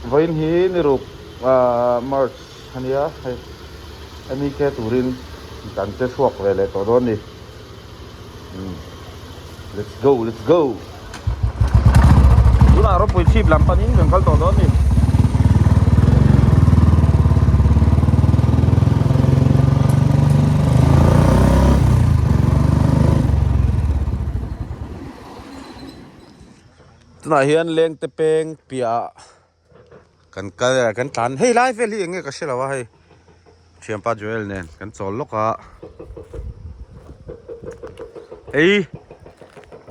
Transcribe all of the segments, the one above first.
Vawiin hi ni ruk March a nia hei MEK turin kan che chhuak ve leh tawh dawn a ni. Let's go let's go. Tunah ropui chhip lam panin kan kal tawh dawn a ni. Tunah hian lengte peng piahah kan kal a kan tlan hei lai vel hi eng nge ka hre lo a hei thianpa Joel nen kan chawl lawk a hei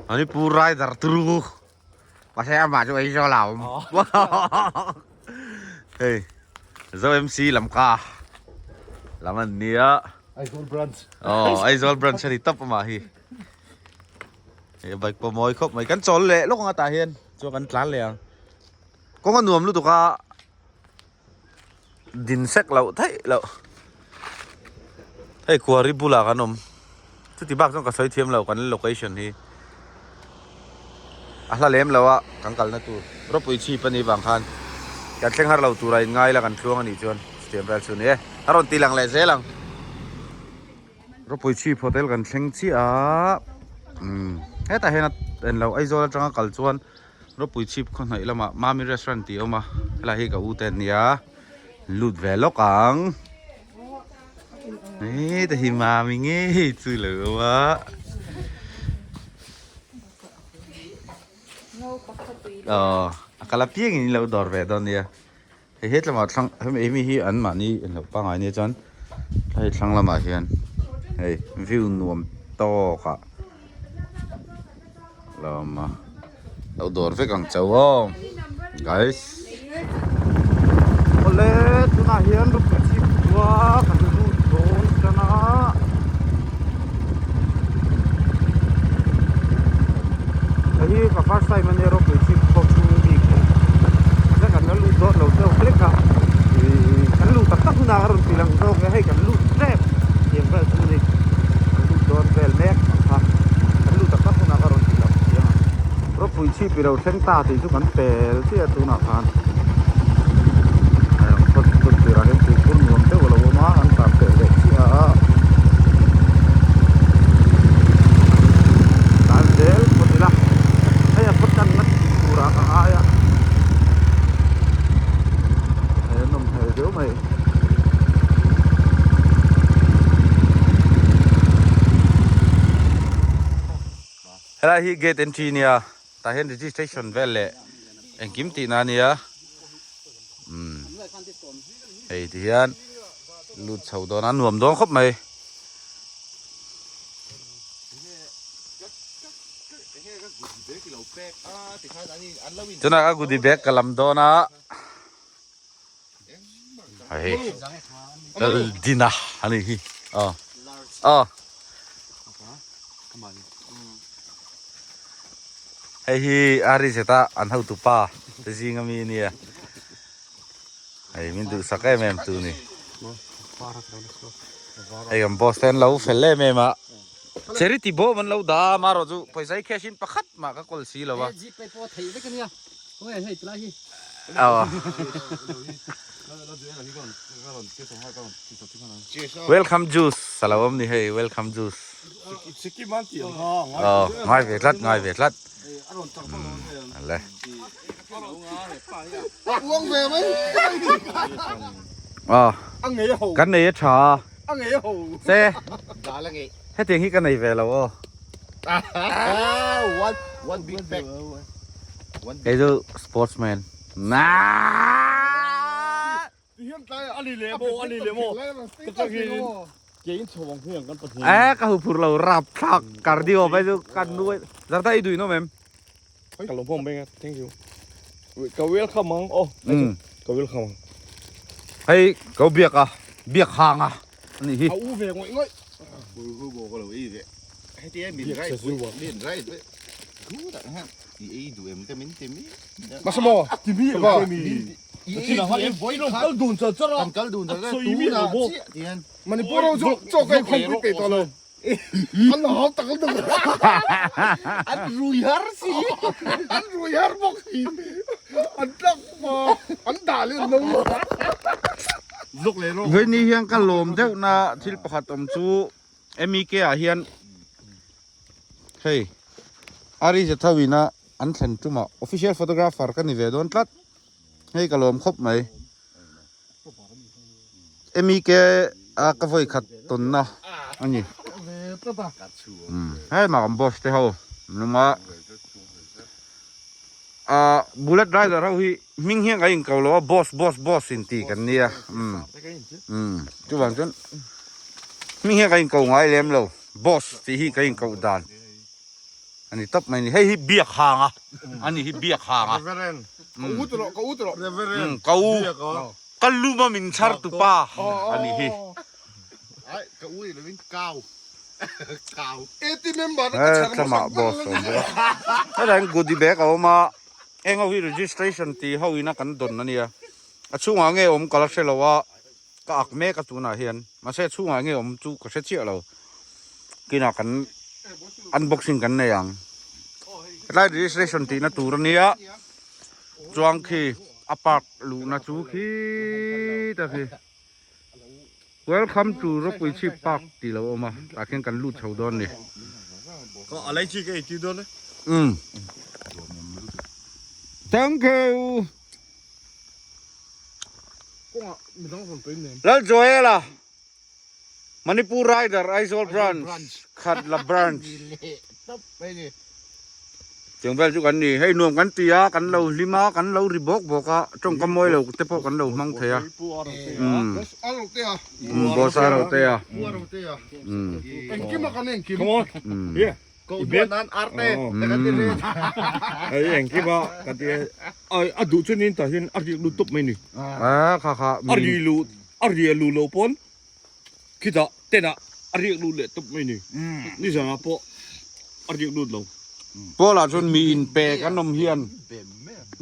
Manipur rider turu mahse amah chu ei zawh lo a awm hei Zo MC Lamka lam an nia Aizawl branch aw Aizawl branch a ni tawp amah hi. He bike pawh mawi khawp mai kan chawl leh lawk ang atah hian chuan kan tlan leh ang kawng a nuam lutuk a din sek loh theih loh hei quarry bulah kan awm chuti bak chuan ka sawi thiam lo kan location hi a hla lem lo a kan kalna tur ropui chhip a nih vang khan kan thleng har lo tura in ngai la kan tluang a nih chuan chutiang vel chu a ni e a rawn ti lang leh zel ang. Ropui chhip hotel kan thleng chiah a umm hetah hian en lo Aizawl atanga kal chuan Ropui chhip khaw hnaih lamah Mami restaurant tih a awm a helai hi ka u te an nia lut ve lawk ang heta hi Mami ngei chu lo awm a. Aw a kal apiangin in lo dawr ve dawn nia. Hei he tlangah thlang hemi hemi hi an mahni hlauh pangngai nia chuan hei thlang lamah hian hei view nuam tawk ah lo awm a lo dawr vek ang chauh aw guys. Awle tunah hian rawpui chhip khua kan lut dawn tan a. Hei hi ka first time ania ropui chhip khawp chhung bik hi mahse kan la lut dawt lo deuh hlek a ihh kan luh tak tak hunah a rawn ti lang zawk e hei kan lut tep tiang vel chu ni kan lut dawn vel mek ang kha kan luh tak tak hunah ka rawn ti lang chiang a ropui chhip i lo thleng ta tih chu kan pel chiah tunah khan hei ang khaw tun tirah hian tuikhur nuam deuh a lo awm a an tlan pel leh chiah a. Tlan zel phawt ila hei a khaw tanna turah ka ngai a hei a nawm hmel viau mai. Helai hi gate entry nia tah hian registration vel leh engkim tihna ania umm hei ti hian lut chho dawn a nuam dawn khawp mai. Tunah ka goodie bag ka lam dawn a hei Dina a nih hi aw aw hei hi Ari zeta an hotu pa te zinga mi a nia hei min duhsak em em tu ni hei kan boss te an lo fel em em a charity bawm an lo dah a amaherawh chu pawisa hi cash in pakhat mah ka kawl si lo a. Welcome juice a lo awm ni hei welcome juice aw ngai ve tlat ngai ve tlat ale aw kan nei a tha se hetiang hi ka nei ve lo aw. Kei chu sportsman Eh ka hu phur lo rap thlak cardio pai chu kan nuai zarta i duih nawm em Ka lo hmawm beng a thank you ka welcome ang aw ka welcome ang hei ko biak a biak hang a ani hi a u ve ngawih ngawih Vawini hian ka lawm deuh na thil pakhat awm chu MEK ah hian hei Ari Zathawina an thlen tumah official photographer ka ni ve dawn tlat hei ka lawm khawp mai. MEK a ka vawi khat tawnna a ni. Hei mah kan boss te ho lung a ah bullet rider ho hi hming hian kan inko lo a boss boss boss in tih kan nia umm umm chuvang chuan hming hian kan inko ngai lem lo boss tih hi kan inkoh dan a ni tawp mai a ni hei hi biak hang a a ni hi biak hang a umm ka u ka lum a min chhar tu pa a ni hi. He thlamah boss a awm bawk a hetah hian goodie bag a awm a eng ho hi registration tih ho ina kan dawn a nia a chhungah nge awm ka la hre lo a ka ak mek a tunah hian mahse a chhungah nge awm chu ka hre chiah lo kinah kan unboxing kan nei ang hetlai registration tihna tur a nia chuang khi a park luhna chu khitah khi. Welcome to Ropuichhip Park tih lo awm a tah khian kan lut chho dawn ni. Ka alai chi ka ei tir dawn e. Umm. Thank you. Kawngah midang rawn pawi nem. Lal Joela Manipur Rider Aizawl Branch Khatla Branch. Tiang vel chu kan ni hei nuam kan ti a kan lo hlim a kan lo ri bawk bawk a tawngka mawi lo te pawh kan lo hmang thei a umm boss a ro te a umm a kha kha Khitah tenah a riak lut leh tawp mai ni. Nizanah pawh a riak lut lo. Paul ah chuan mi in pek an awm hian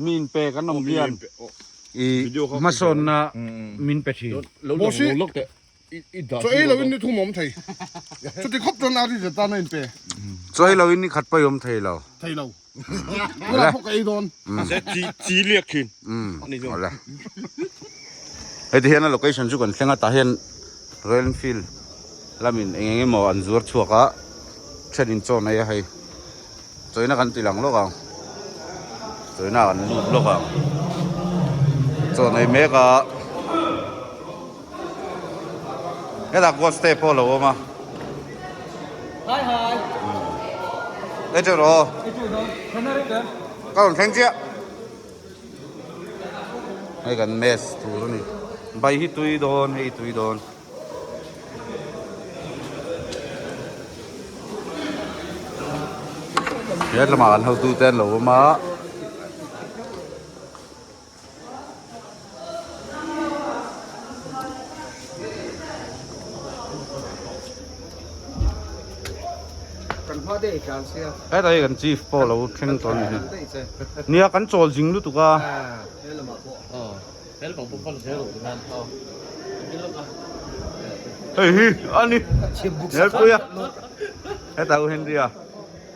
mi in pek an awm hian i hmasawnna min pe thin. Boss hi chaw ei loin ni thum awm thei. Chuti khawp chuan a ri zet tan a in pe. Chaw ei loin ni khat pawh i awm thei lo. Thei lo. Tunah pawh ka ei dawn. Chi liak thin. Awle. Heti hian a location chu kan thleng a tah hian Royal Enfield lamin eng eng emaw an zuar chhuak a then in chaw nei a hei chawina kan ti lang lawk ang chawina kan lut lawk ang chaw nei mek a hetah ghost te pawh a lo awm a. Hei chu rawh ka rawn thleng chiah hei kan mess tur a ni bai hi tui dawn hei tui dawn he lamah kan hotu te an lo awm a. Hetah hi kan chief pawh lo thleng tawh a ni hi. Nia kan chawl zing lutuk a. Hei hi a ni Nelpuia hetah u Henry a.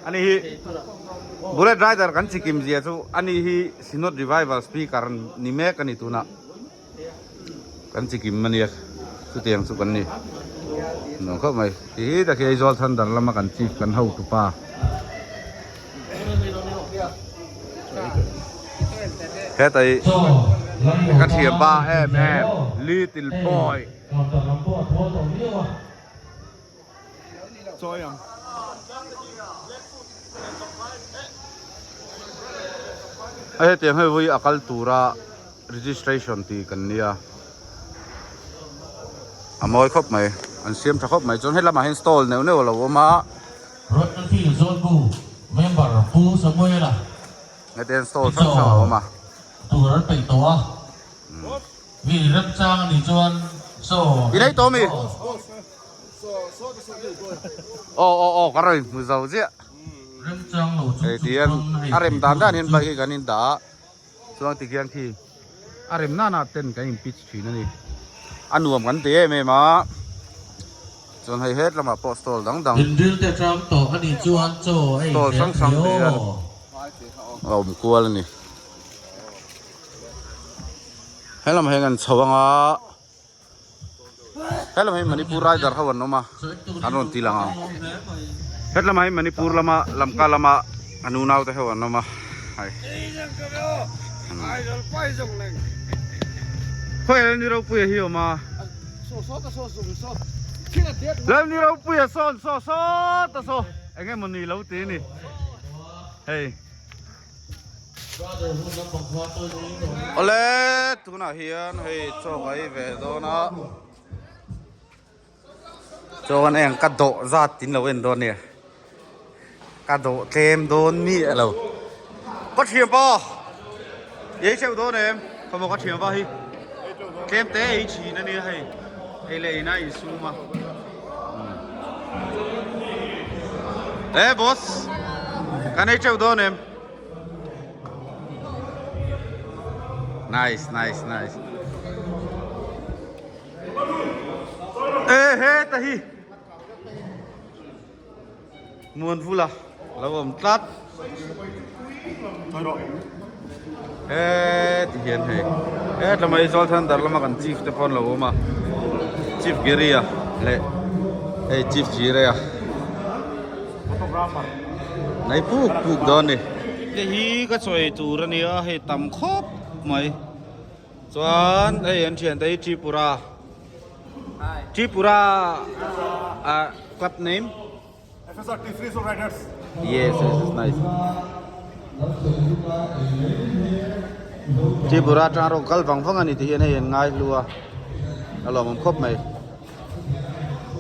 Ani hi Bullet Rider kan chikim zia chu ani hi Synod Revival Speaker ni mek a ni tunah kan chikim a nia chutiang chu kan ni nuam khawp mai ti hi tak hi Aizawl Thunder lama kan chief kan hotu pa heta hi ka thiam pa em em Little Boy. Hetiang hei vawi a kal tura registration tih kan nia a mawi khawp mai an siam tha khawp mai chuan helamah hian stall neuh neuh a lo awm a. Rodney Zawlbu member Pu Samuela Hetiang stall hrang hrang a awm a. Tur an peih tawh a. Mi remchang a nih chuan chaw I nei tawh mi? Aw aw aw ka rawn hmu zo chiah. Remchang lo chung Hei chung tihian pawn hei a rem dan dan hian chu. bike hi kan in dah a chuan tikhian khi a rem nana ten kan in pitch thin a ni. A nuam kan ti em em a chuan hei het lamah pawh stall dang dang. Inril te tang tawh a nih chuan chaw a Stall inhnek hrang hrang ni te hian aw. a awm kual a ni. Helam ah hian kan chho anga helam hi Manipur rider ho an awm a an rawn ti lang ang hetlam ah hi Manipur lama Lamka lama an unau te ho an awm a hei khawi Lalni Ropuia hi a awm a Lalni Ropuia sawn saw sawt a saw eng emaw ni lo ti a ni hei. Awle tunah hian hei chaw ka ei ve dawn a chaw kan ei ang ka dawh zat tin lo en dawn nia ka dawh tlem dawn mi a lo ka thiam pa ei theuh dawn em khawmaw ka thiam va hi tlem te ei thin a nia hei ei leh in a insum a. Eh boss kan ei teuh dawn em nice nice nice eh he ta hi muan vula lo awm tlat he ti hian hei he tlama Aizawl Thunder lama kan chief te pawh an lo awm a chief Gary a leh hei chief Jire a nai puk puk dawn a ni hei hi ka chawi tur a nia hei tam khawp mai chuan hei an thiante hi Tripura Tripura ah club name. FSRT Free Zone Riders. Yes, yes, it's nice. Tripura atang rawng kal vang vang ani ti hian hei an ngai hlu a a lawmawm khawp mai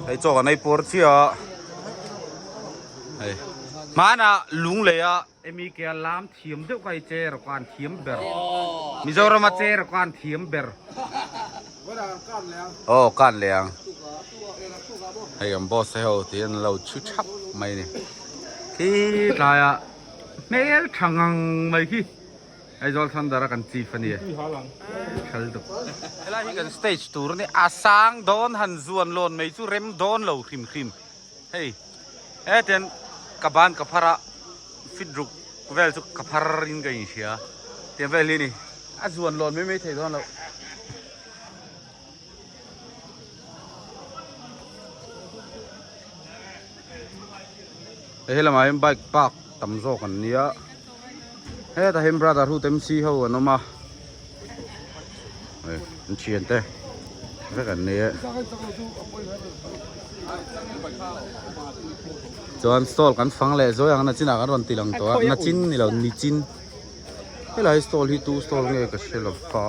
hei chaw kan ei pawr chiah a hei hmanah lung lei a emi ke a lam thiam deuh kha hei chair a kan thiam ber Mizoram a chair a kan thiam ber Aw kan leh ang hei kan boss te ho tih an lo chhu thap mai a ni khi tlaiah hmel tha ngang mai khi Aizawl Thunder a kan chief a ni e thal deuh helai hi kan stage tur a ni a sang dawn han zuan lawn mai chu rem dawn lo hrim hrim hei hetiang ka ban ka phar a fit ruk vel chu ka phar in ka inhria tiang vel hi a ni a zuan lawn mai mai thei dawn loh. He lamah hian bike park tam zawk an nia hetah hian brotherhood MC ho an awm a hei an thian te vek an ni e chuan stall kan fang leh zuai ang nachinah kan rawn ti lang tawh a nachin ni lo nichin helai stall hi tu stall nge ka hre lo va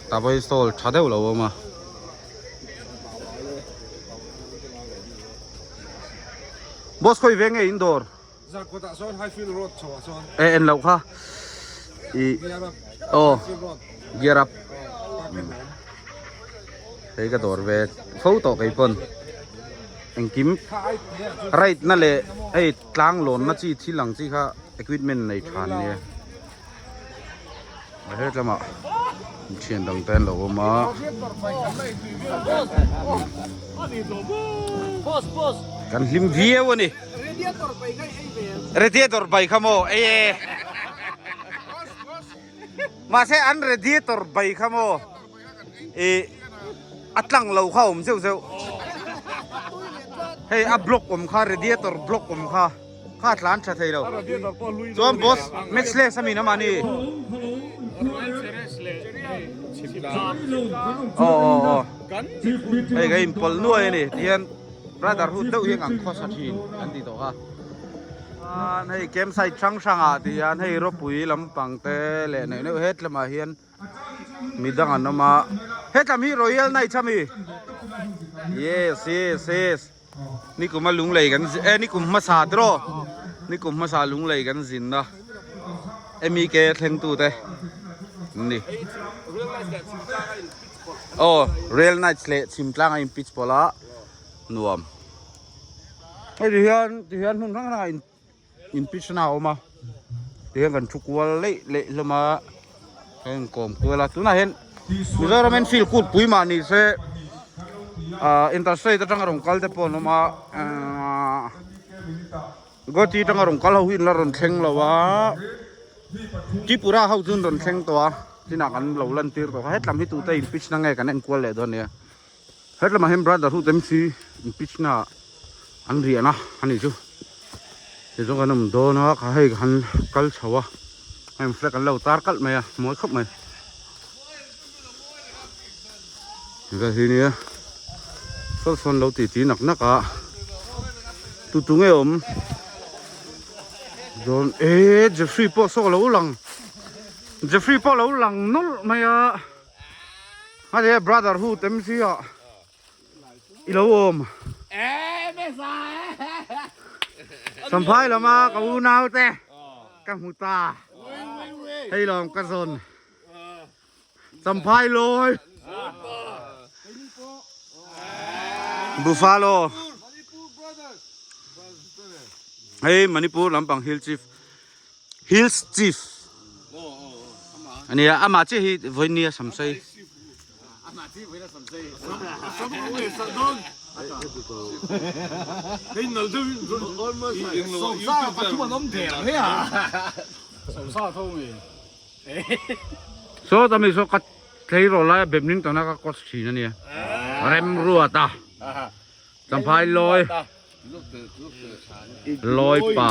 tah pawh hi stall tha deuh lo a awm a. Boss khawi ve nge in dawr? Zarkawt ah sawn Highfield Road chho ah sawn. E en loh kha. I aw gear up. Hei ka dawr ve fo tawh kei pawn. Engkim right na leh hei tlang lawn na chi thil ang chi kha equipment nei tha an nia. A het lamah thian dang te an lo awm a kan hlim viau a ni radiator bai kha maw ei e mahse an radiator bai kha maw ih a tlang lo kha a awm zeuh zeuh hei a block awm kha radiator block awm kha. Kha tlan tha thei lo. Chuan boss matchless a mi na mahni. Aw aw aw. Hei ka inpawlh nuai a ni. Tihian brotherhood deuh hi ang khawsa thin an ti tawh kha. Chuan hei campsite hrang hrang ah tihian hei ropui lampang te leh neuh neuh het lamah hian midang an awm a. Hetlam hi Royal Nights a mi? Yes yes yes. Nikum a lunglei kan eh nikum hmasa tiraw nikum hmasa lunglei kan zinna MEK thleng tu te an ni aw Real Knights leh Chhimtlang a in pitch pawlh a nuam hei ti hian ti hian hmun hrang hrang ah in in pitch na a awm a ti hian kan thu kual leih leih hlawm a kan inkawm kual a tunah hian Mizoram Enfield kut pui mah ni se ah interstate atanga rawn kal te pawh an awm a ahh Guwahati atanga rawn kal ho hi an la rawn thleng lo a Tripura ho chu an rawn thleng tawh a. Tinah kan lo lan tir tawh kha hetlam hi tute in pitch na nge kan en kual leh dawn nia hetlamah hian brotherhood mc in pitch na an riah na a nih chu tichuan kan awm dawn a kha hei kan kal chho a heng flag an lo tar kalh mai a mawi khawp mai vel hi nia sawn sawn lo ti ti nak nak a tu tu nge awm dawn e Jeffrey pawh saw lo lang. Jeffrey pawh lo lang nawlh mai a hei brotherhood MC ah i lo awm Champhai lama ka unau te ka hmu ta hei lawm ka zawn Champhai lawi Buffalo hei Manipur lampang hill chief Hills Chief ania amah chiah hi vawinia samsei Saw ta mi saw ka tleirawl laia badminton a ka coach thin ania Remruata Champhai lawi Lawi pa.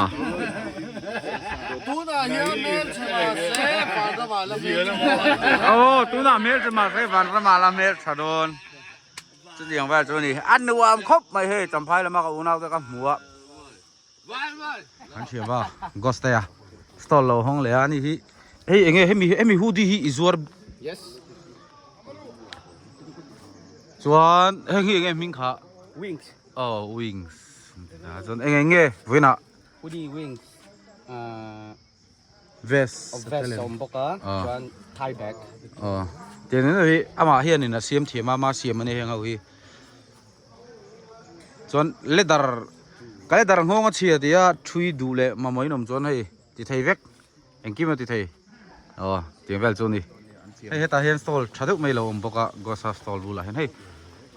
Aw tunah hmeltha mahse vanram ah la hmeltha dawn chutiang vel chu a ni a nuam khawp mai hei Champhai lama ka unau te ka hmu a kan thiam a ghost te a stall lo hawng leh a ani hi hei enge hemi hemi hoodie hi i zuar chuan heng hi enge hming kha Wings. Oh wings chuan eng eng nge vawiinah Hoodie wings ahh vest vest a awm bawk a chuan tie bag aw tiang in hi amah hianin a siam thiam a ama siam a nia heng ho hi chuan leather ka leather nghawng a chhia tia thui duh leh mamawh in awm chuan hei ti thei vek engkim a ti thei aw tiang vel chu a ni hei hetah hian stall tha deuh mai lo awm bawk a gosa stall bulah hian hei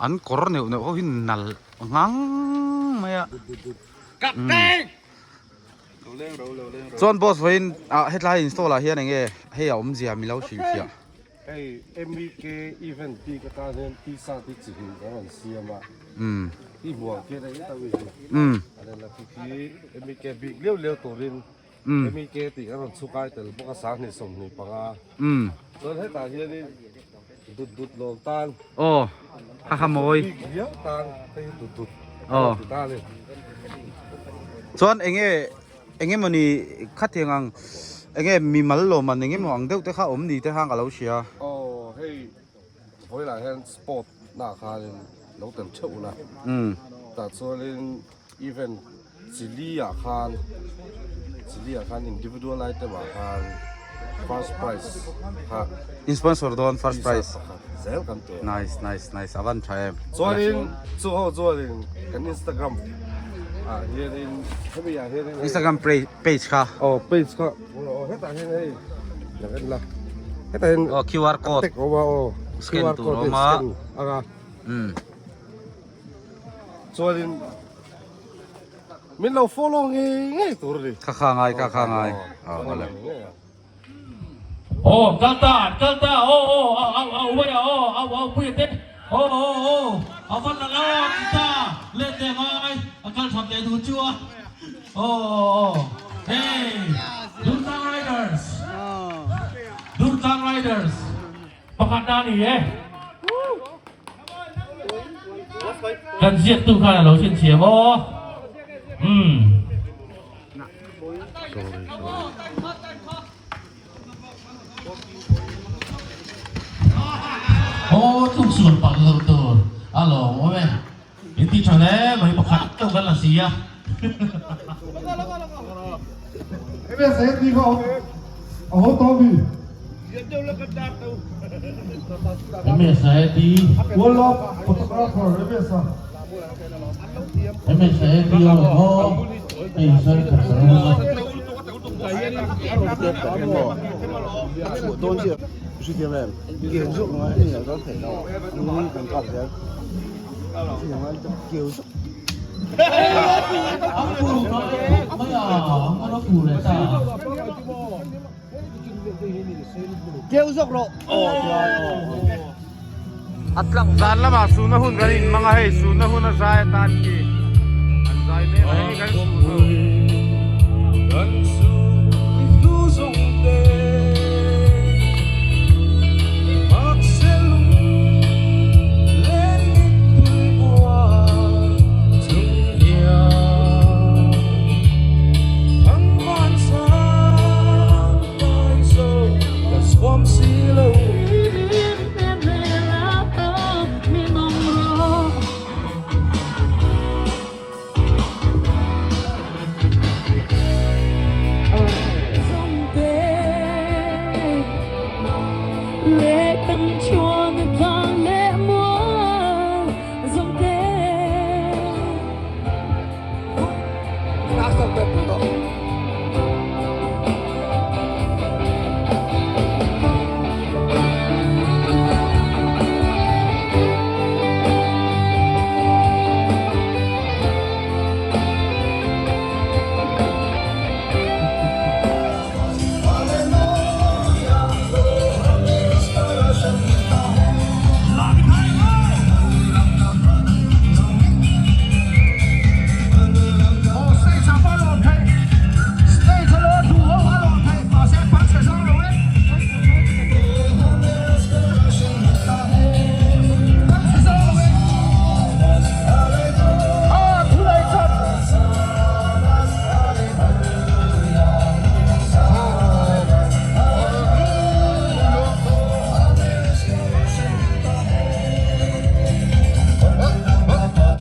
an kawr neuh neuh ho hi nal ngang mai a chuan boss vawiin ah hetlai in stall ah hian eng nge hei a awmzia mi lo hrilhfiah. Hei MEK event bik atan hian t-shirt hi chi hnih a rawn siam a, i hmuh ang khian eng tak hi a la khi khi MEK bik liau liau turin MEK tih a rawn chhukai tel bawk a 20 25 chuan hetah hianin dut dut lawm tan aw ha ha mawi bik liau tan hei hi dut dut aw ti ta a ni. Chuan enge Eng emawni khatiang ang eng nge mimal lawm an eng emaw ang deuh te kha awm ni te khan ka lo hria. Aw hei vawilah hian sport na khanin lo tel theuh ula tah chuanin event chili ah khan chili ah khan individual item ah khan first prize kha In sponsor dawn first prize zel kan pe. Nice nice nice a van tha em. Chuanin chu ho chuanin kan Instagram ah hianin hemi ah hianin hei Instagram page kha. Aw page kha aw hetah hian hei lang en la hetah hian aw QR code tek awm a aw scan QR tur code awm a scan anga chuanin min lo follow ngei ngei tur a ni. Kha kha ngai kha kha ngai aw awle. Aw kal ta kal ta aw aw au au au mai a aw au au pui a te aw aw aw a van la la ti ta let leh ngai a kal that leh duh chu a aw aw hey Durtlang Riders Durtlang Riders pakhat na ni e kan ziak tu khan a lo chhinchhiam aw umm. Aw tluk sual palh loh tur a lawm awm e. In ti tha hle mai pakhat deuh kan la si a. MSIT MSIT aw hei sawi khat ka rawng a. A pu mai a, a pu leh ta. Keu zawk rawh. A tlak zan lamah suhna hun kan inhmang a hei suhna hun a zai atan khi an zai mek a hei kan suh ho.